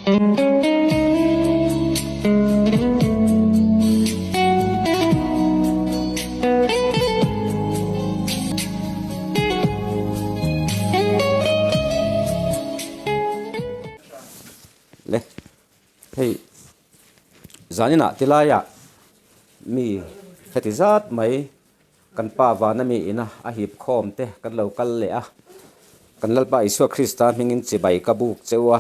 Le hei zaninah tilaiah mi heti zat mai Kan Pa vana mi ina a hip khawm te kan lo kal leh a, kan Lalpa Isua Krista hmingin chibai ka buk cheu a,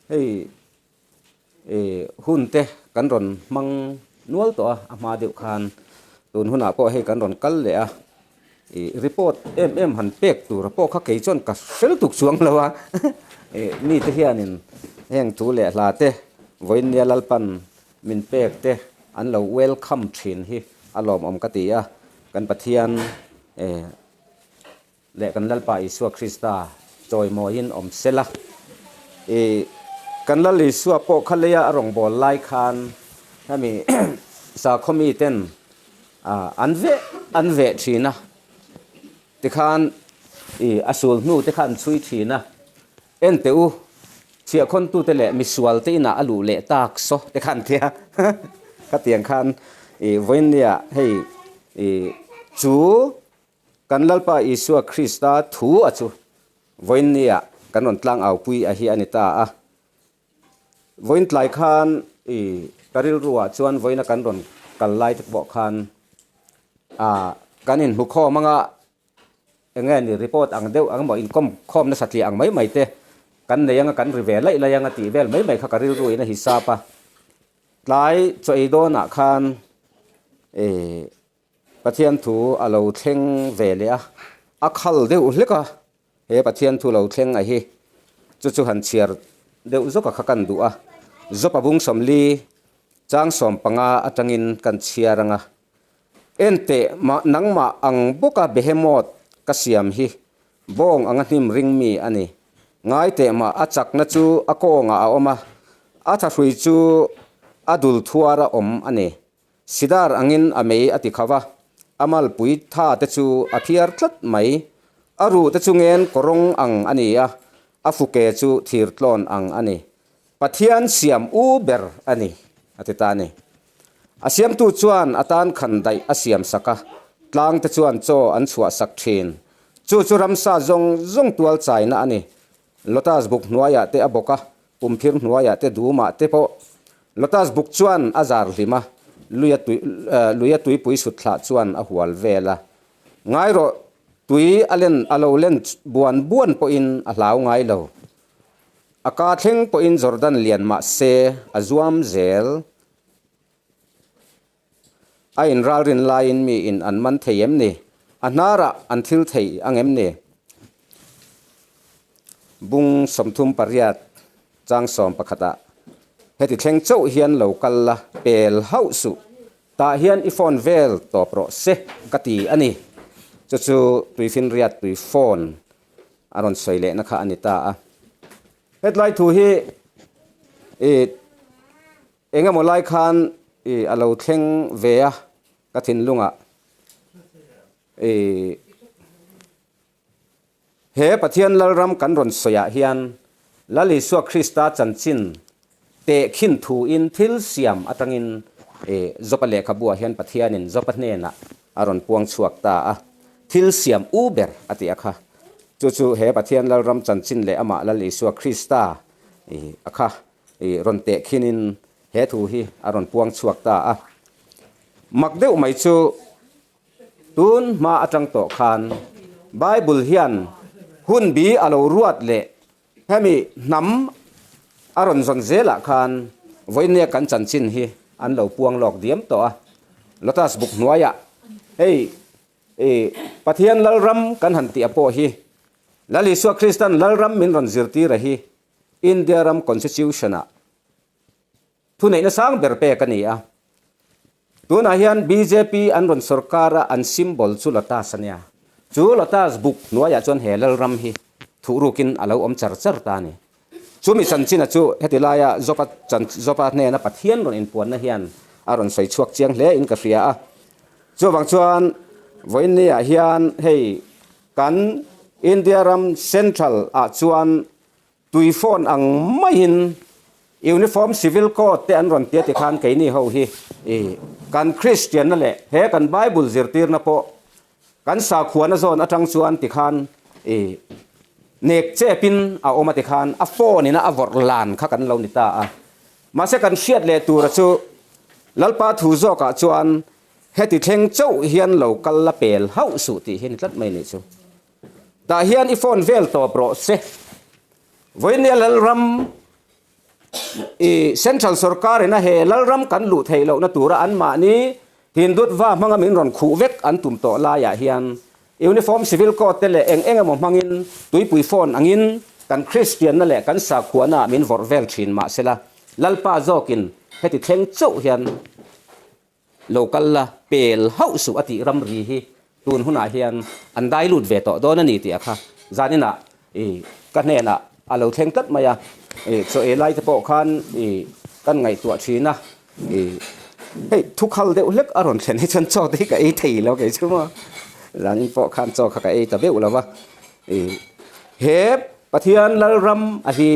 hei ih hun te kan rawn hmang nual tawh a, a hma deuh khan tun hunah pawh hei kan rawn kal leh a, ih report em em han pek tur pawh kha kei chuan ka hre lutuk chuang lo a, ih mite hianin heng thu leh hla te vawiinnia Lalpan Min pek te an lo welcome thin hi a lawmawm ka ti a, kan Pathian leh kan Lalpa Isua Krista chawimawiin awm sela. I kan Lal Isua pawh kha leia a rawngbâwl lai khan hemi sakhaw miten an veh an veh thin a, tikhan i a sul hnu te kha an chhui thin a. En teh u, chhiahkhawntute leh misualte inah a luh leh tak saw te khan tia khatiang khan i vawiinnia hei i chu kan Lalpa Isua Krista thu a chu vawiinnia kan rawn tlang au pui a hi a ni ta a. Vawiin tlai khan i ka rilruah chuan vawiina kan rawn kal lai te pawh khan a kan inhmu khawm anga Eng nge ni report ang deuh ang emaw inkawm khawm nasa tliah ang mai mai te kan nei anga kan ri ve laih laih anga tih vel mai mai kha ka rilru in a hisap a. Tlai chaw ei dawnah khan ih Pathian thu a lo thleng ve leh a, a khal deuh hlek a, he Pathian thu lo thleng a hi chu chu han chhiar deuh zawk a kha kan duh a. Zawpa bung 40 chang 15 atangin kan chhiar anga. Enteh, mah nangmah ang bawka Behemoth ka siam hi bawng anga hnim ring mi a ni. Ngai teh mah a chakna chu a kawngah a awm a, a thahrui chu a dul thuar a awm a ni. Sidar angin a mei a ti kho a, a malpui tha te chu a phiar tlat mai. A ruh te chu ngen kawrawng ang a ni a, a fuke chu thir tlawn ang a ni. Pathian siam u ber a ni, a ti ta a ni. A siamtu chuan a tan khan daih a siam sak a, tlangte chuan chaw an chhuah sak thin. Chu chu ramsa zawng zawng tual chaina a ni. Lotus buk hnuaiah te a bawk a, pumphir hnuaiah te dumah te pawh. Lotus buk chuan a zar hlim a, luia tui luia tuipui sut thlah chuan a hual vel a. Ngai rawh, tui a len a lo len buan buan pawhin a hlau ngai lo. A ka thleng pawhin Jordan lian mah se a zuam zel. A inralrin laiin mi in an man thei em ni? A hnarah an thil thei ang em ni? Bung 38 chang 11 ah heti thleng chauh hian lo kal la pel hauh suh. Tah hian i phone vel tawp rawh se ka ti a ni. Chu chu tuifinriat tui phone a rawn sawi lehna kha a ni ta a. Hetlai thu hi i eng emaw lai khan i a lo thleng ve a ka thinlungah i he Pathian Lalram kan rawn sawiah hian Lal Isua Krista chanchin tehkhin thuin thil siam atangin i Jopa lehkhabuah hian Pathianin Jopa hnenah a rawn puang chhuak ta a, thil siam u ber a tih a kha. Chu chu he Pathian Lalram chanchin leh amah Lal Isua Krista i a kha i rawn tehkhinin he thu hi a rawn puang chhuak ta a. Mak deuh mai chu tun hma atang tawh khan Bible hian hun bi a lo ruat leh Hemi hnam a rawn zawn zelah khan vawinia kan chanchin hi an lo puang lawk diam tawh a, Lotus buk hnuaiah hei i Pathian Lalram kan han tih a pawh hi Lal Isua Kristan Lalram min rawn zirtir a hi India ram Constitution-ah Thuneihna sang ber pek a ni a. Tunah hian bjp an rawn sorkar a, an symbol chu lotus a nia. Chu lotus buk hnuaiah chuan he Lalram hi thuhrukin a lo awm char char ta a ni. Chumi chanchina chu heti laia Jopa chan Jopa hnena Pathian rawn inpuanna hian a rawn sawi chhuak chiang hle in ka hria a. Chuvang chuan vawiinniah hian hei kan India ram central ah chuan Tui phone ang maiin Uniform Civil Code te an rawn tia tikhan keini ho hi i kan Kristianna leh he kan Bible zirtirna pawh kan sakhuana zawn atang chuan tikhan i nek chepin a awm a tikhan a phone ina a vawrh lan kha kan lo ni ta a. Mahse kan hriat leh tura chu Lalpa thu zawkah chuan heti thleng chauh hian lo kal la pel hauh suh tih hi a ni tlat mai nih chu. Tah hian i phone vel tawp rawh se. Vawinia Lalram i Central Sorkar ina he Lalram kan luh theih lohna tura anmahni Hindutva hmanga min rawn khuh vek an tum tawh laiah hian Uniform Civil Code te leh eng eng emaw hmangin tuipui phone angin kan Kristianna leh kan sakhuana ah min vawrh vel thin mahsela Lalpa zawkin heti thleng chauh hian Lo kal la, pel hauh suh a tih ramri hi tun hunah hian an dai lut ve tawh dawn a ni tih a kha zaninah i ka hnenah a lo thleng tlat mai a, i chaw ei lai te pawh khan i kan ngaihtuah thin a, i hei thukhal deuh hlek a rawn thlen hi chuan chaw te hi ka ei thei lo kei chu maw, zanin pawh khan chaw kha ka ei ta beuh lo va, i he Pathian Lalram a hi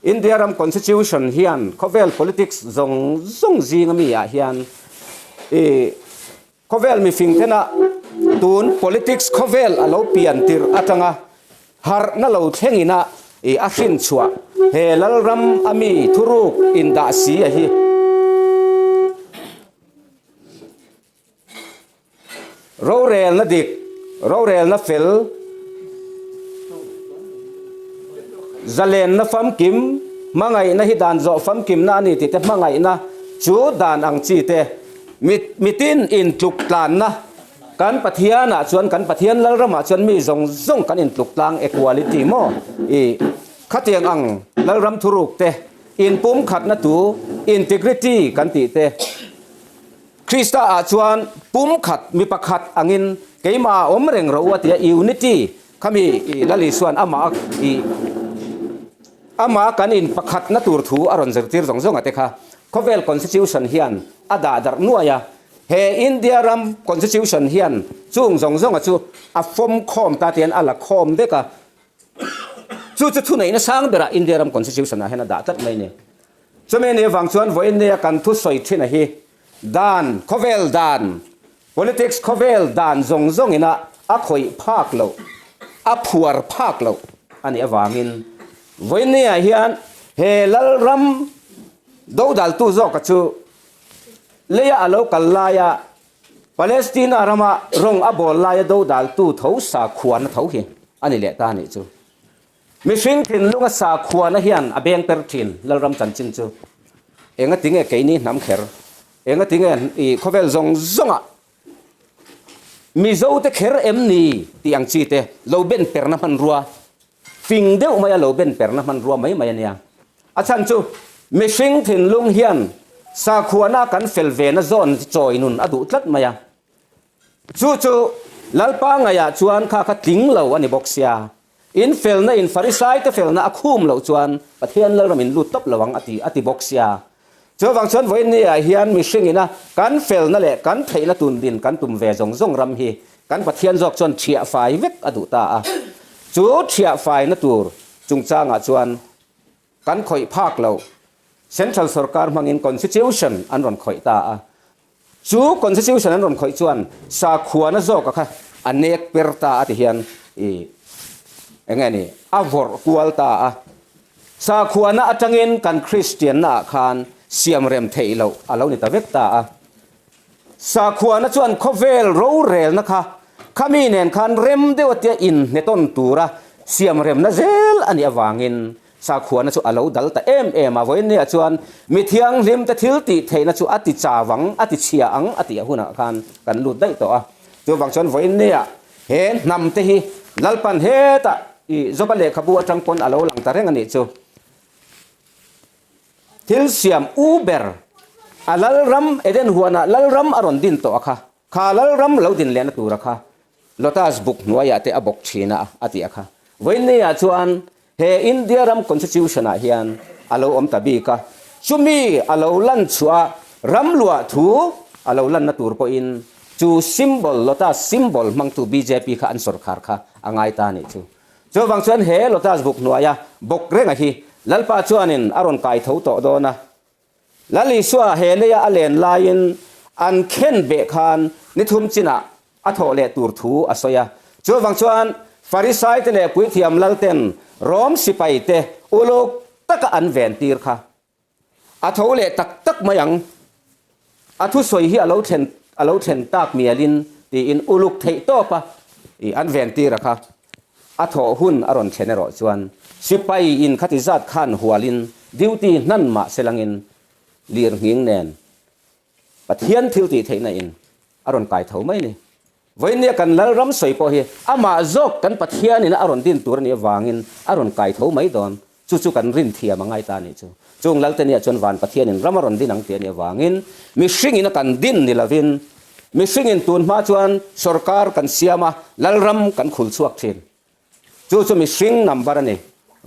India ram Constitution hian khawvel politics zawng zawng zinga mi ah hian i khawvel mifing tena tun politics khawvel a lo pian tirh atanga harhna lo thlengin a i a hrin chhuah he Lalram a mi thuruk indah si a hi. Rorelna dik, rorelna fel, zalenna famkim, hmangaihna hi dan zawh famkimna a ni tih te hmangaihna chu dan ang chi te mitin intluk tlanna kan Pathianah chuan kan Pathian Lalramah chuan mi zawng zawng kan intluk tlang equality maw i khatiang ang Lalram thuruk te inpumkhatna tu integrity kan tih te Krista ah chuan pum khat mi pakhat angin keimah ah awm reng rawh u a ti a, unity khami i Lal Isuan amah i amah kan in pakhatna tur thu a rawn zirtir zawng zawng a te kha khawvel constitution hian a dah darh nuai a, he India ram constitution hian chung zawng zawng a chu a fawm khawm ta tian a la khawm vek a, chu chu thuneihna sang berah India ram constitution ah hian a dah tlat mai a ni. Chumi ni avang chuan vawiin nia kan thusawi thin a hi dan, khawvel dan, politics khawvel dan zawng zawngin a a khawih phak loh, a phuar phak loh a nih avangin vawiin niah hian he Lalram dodaltu zawka chu leia a lo kal laia Palestina rama rawng a bawl laia dodaltu tho sakhuana tho hi a ni leh ta a nih chu. Mihring thinlunga sakhuana hian a beng per thin Lalram chanchin chu. Enga tinge keini hnam kher? Enga tinge i khawvel zawng zawngah Mizo te kher em ni tih ang chi te lo ben perna hmanrua fing deuh maia lo ben perna hmanrua mai mai a nia. A chhan chu mihring thinlung hian sakhuana kan fel vena zawn chawi nun a duh tlat mai a. Chu chu Lalpa ngaihah chuan kha kha tling lo a ni bawk sia. In felna in Farisai te felna a khum loh chuan Pathian Lalram in lut tawp lo ang a ti a ti bawk sia. Chuvang chuan vawiin ni ah hian mihring ina kan felna leh kan theihna tun din kan tum ve zawng zawng ram hi kan Pathian zawk chuan thiah fai vek a duh ta a. Chu thiah faina tur chungchangah chuan kan khawih phak lo. Central sorkar hmangin Constitution an rawn khawih ta a. Chu Constitution an rawn khawih chuan sakhuana zawka kha a nek per ta a ti hian i eng nge ni a vawrh kual ta a. Sakhuana atangin kan Kristianna ah khan siamrem theih loh a lo ni ta vek ta a. Sakhuana chuan khawvel rorelna kha khami nen khan rem deuh atia inhnetawn tura siamremna zel a nih avangin Sakhuana chu a lo dal ta em em a, vawiinniah chuan mi thianghlim te thil tih theihna chu a ti chau ang, a ti chhia ang a tih hunah khan kan lut daih tawh a. Chuvang chuan vawiinniah he hnam te hi Lalpan hetah i Joba lehkhabu atang pawn a lo lang ta reng a nih chu. Thil siam u ber a Lalram Eden huanah Lalram a rawn din tawh a kha. Kha Lalram lo din lehna tura kha Lotus buk hnuaiah te a bawk thin a, a ti a kha. Vawiinniah chuan he India ram Constitution ah hian a lo awm ta bik a, chumi a lo lan chhuah a ram luah thu a lo lanna tur pawhin chu symbol, Lotus symbol hmangtu bjp kha an sawrkhar kha a ngai ta a nih chu. Chuvang chuan he Lotus buk hnuaia bawk renga hi Lalpa chuanin a rawn kai tho tawh dawn a. Lal Isua he leia a len laiin an khen beh khan ni thum chinah a thawh leh tur thu a sawi a. Chuvang chuan Farisaite leh puithiam lalten Rom sipaite uluk taka an ven tir kha a tho leh tak tak mai ang. A thusawi hi a lo thlen a lo thlen tak mialin tiin uluk theih tawp a an ven tir a kha. A thawh hun a rawn thlen erawh chuan sipai in khati zat khan hualin duty hnan mah se langin lir nghing nen Pathian thil tih theihna in a rawn kai tho mai a ni. Vawinia kan Lalram sawi pawh hi amah zawk kan Pathian in a rawn din tur a nih avangin a rawn kai tho mai dawn. Chu chu kan rin thiam a ngai ta a nih chu. Chung Lalte nia chuan van Pathian in ram a rawn din ang tih a nih avangin mihring in a kan din ni lovin mihring in tun hma chuan sorkar kan siam a, Lalram kan khul chhuak thin. Chu chu mihring number a ni.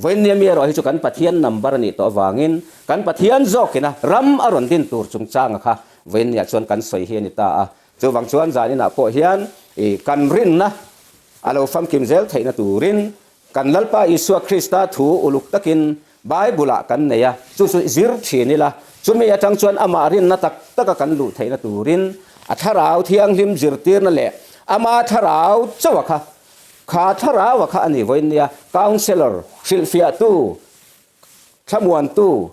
Vawinia mi erawh hi chu kan Pathian number a nih tawh avangin kan Pathian zawkin a ram a rawn din tur chungchanga kha vawinia chuan kan sawi hi a ni ta a. Chuvang chuan zaninah pawh hian i kan rinna a lo famkim zel theihna turin Kan Lalpa Isua Krista thu uluk takin Bible-ah kan nei a, chu chu zir thin ila, chumi atang chuan amah rinna tak taka kan luh theihna turin a Thlarau Thianghlim zirtirna leh ama Thlarau chauha kha, kha Thlaraua kha a ni vawiin nia, Counsellor, hrilhfiahtu, thlamuantu,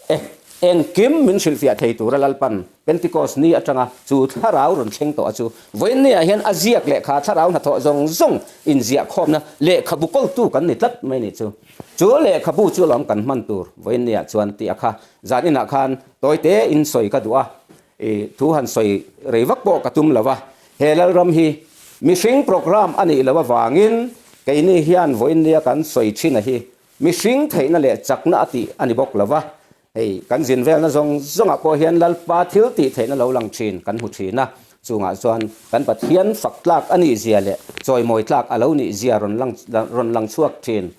E, engkim min hrilhfiah thei tura Lalpan Pentikos ni atanga chu thlarau rawn thleng tawh a chu vawiinniah hian a ziak leh kha thlarau hnathawh zawng zawng inziah khawmna lehkhabu kawltu kan ni tlat mai ni chu. Chu lehkhabu chu lawm kan hman tur vawiinniah chuan tih a kha zan inah khan tawite in sawi ka duh a, i thu han sawi rei vak pawh ka tum lo a. He Lalram hi mihring programme a nih loh avangin keini hian vawiinnia kan sawi thin a hi Mihring theihna leh chakna a tih a ni bawk lo va, hei kan zin velna zawng zawngah pawh hian Lalpa thil tih theihna lo lang thin kan hmu thin a, chungah chuan kan Pathian fak tlak a nih zia leh chawimawi tlak a lo nih zia rawn lang rawn lang chhuak thin.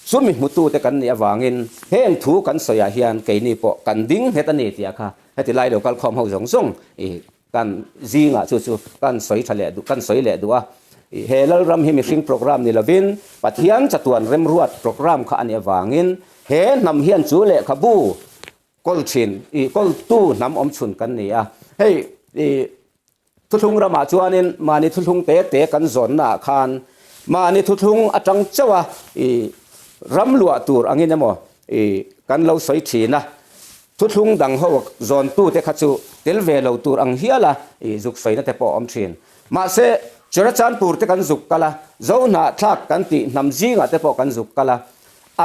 Chumi hmutute kan nih avangin heng thu kan sawiah hian keini pawh kan ding nghet a ni tih a kha heti lai lo kalkhawm ho zawng zawng i Kan zingah chu chu kan sawi tha leh duh, kan sawi leh duh a. He Lalram hi mihring program ni lovin Pathian chatuan remruat program kha a nih avangin he hnam hian chu lehkhabu kawl thin, i kawltu hnam awm chhun kan ni a. Hei i thuthlung ramah chuanin mahni thuthlung te te kan zawnnaah khan mahni thuthlung atang chauha i ram luah tur angin emaw i kan lo sawi thin a. Thuthlung dang ho zawntute kha chu tel ve lo tur ang hial a, i zuk sawina te pawh a awm thin. Mahse, Churachandpur te kan zuk kal a, Zohnahthlak kan tih hnam zingah te pawh kan zuk kal a,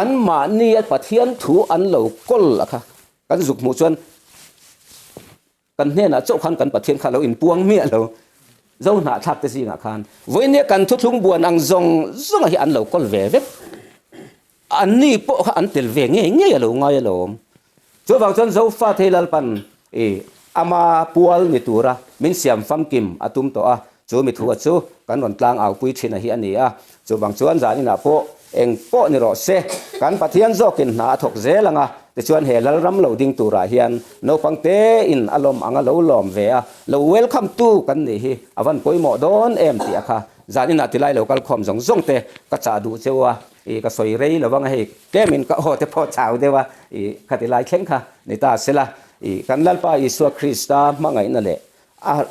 anmahni a Pathian thu an lo kawl a kha kan zuk hmuh chuan kan hnenah chauh khan kan Pathian kha a lo inpuang miah lo. Zohnahthlak te zingah khan vawinia kan thuthlung buan ang zawng zawnga hi an lo kawl ve vek. Anni pawh kha an tel ve ngei ngei a lo ngai alawm. Chuvang chuan Zofa thei Lalpan i ama pual ni tura min siam famkim a tum tawh a, chu mi thua chu kan rawn tlang aupui thin a hi a ni a. Chuvang chuan zan inah pawh eng pawh ni rawh se, kan Pathian zawkin hna a thawk zel ang a, tichuan he Lalram lo ding turah hian naupang tein a lawm ang a lo lawm ve a, lo welcome tu kan nih hi a van pawimawh dawn em tih a kha zan inah tilai lo kal khawm zawng zawng te ka chah duh cheu a. I ka sawi rei lo vang a hei, tlemin ka aw te pawh chau deuh a, i khati lai thleng kha ni ta sela, i kan Lalpa Isua Krista hmangaihna leh a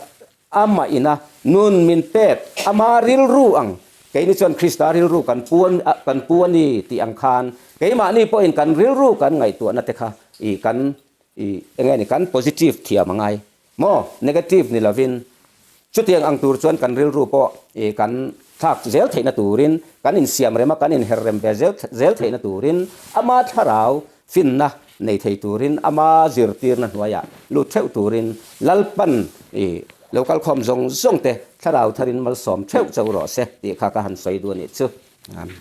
amah ina nun min pek ama rilru ang, keini chuan Krista rilru kan pu kan pu a ni tih ang khan keimahni pawhin kan rilru kan ngaihtuahna te kha i kan i enge ni kan positive thiam a ngai Maw? Negative ni lovin, chutiang ang tur chuan kan rilru pawh i kan thlak zel theihna turin, kan insiam rem a, kan inher rem ve zel zel theihna turin, ama thlarau finna nei thei turin, ama zirtirna hnuaiah lut theuh turin Lalpan i lo kalkhawm zawng zawng te thlarau tharin malsawm theuh chauh rawh se tih kha ka han sawi duh a nih chu. Amen.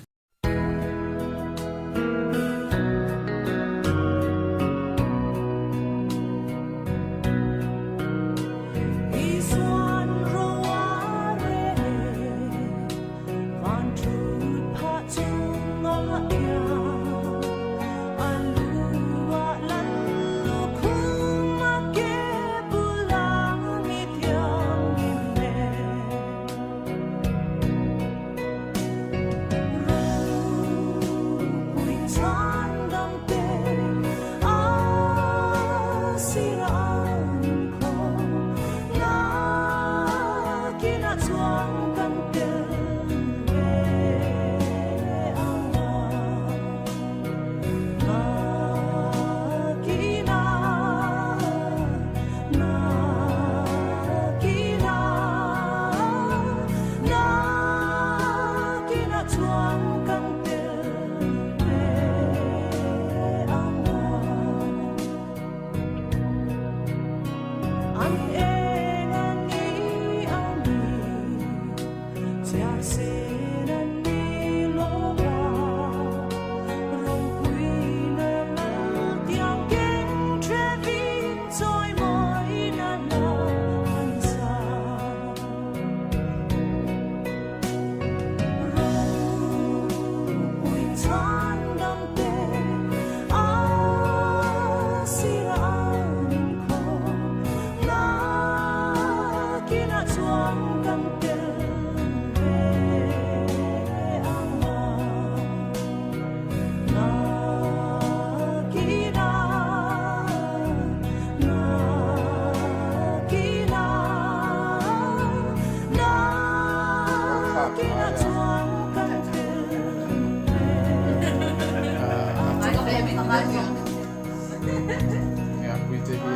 Puite hi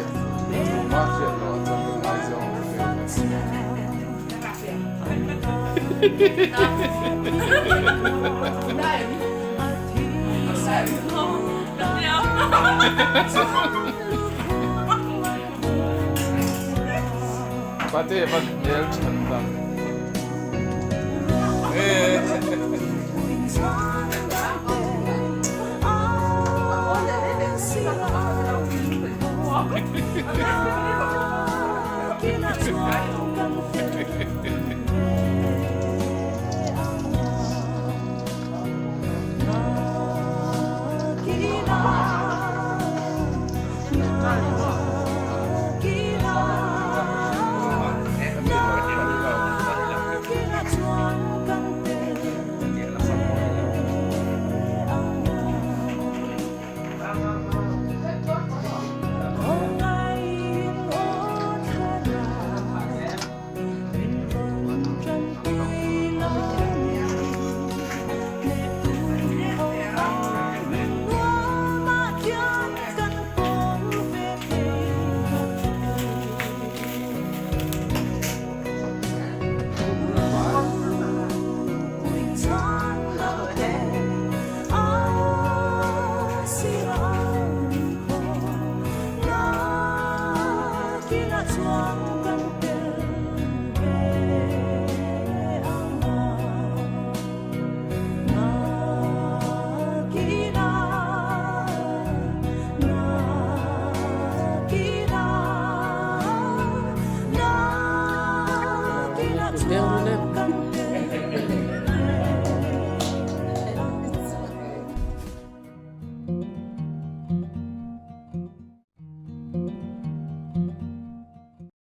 tumah hriat loh ah chuan ka ngaizawng ve deuh a. Pate va hmel than tak.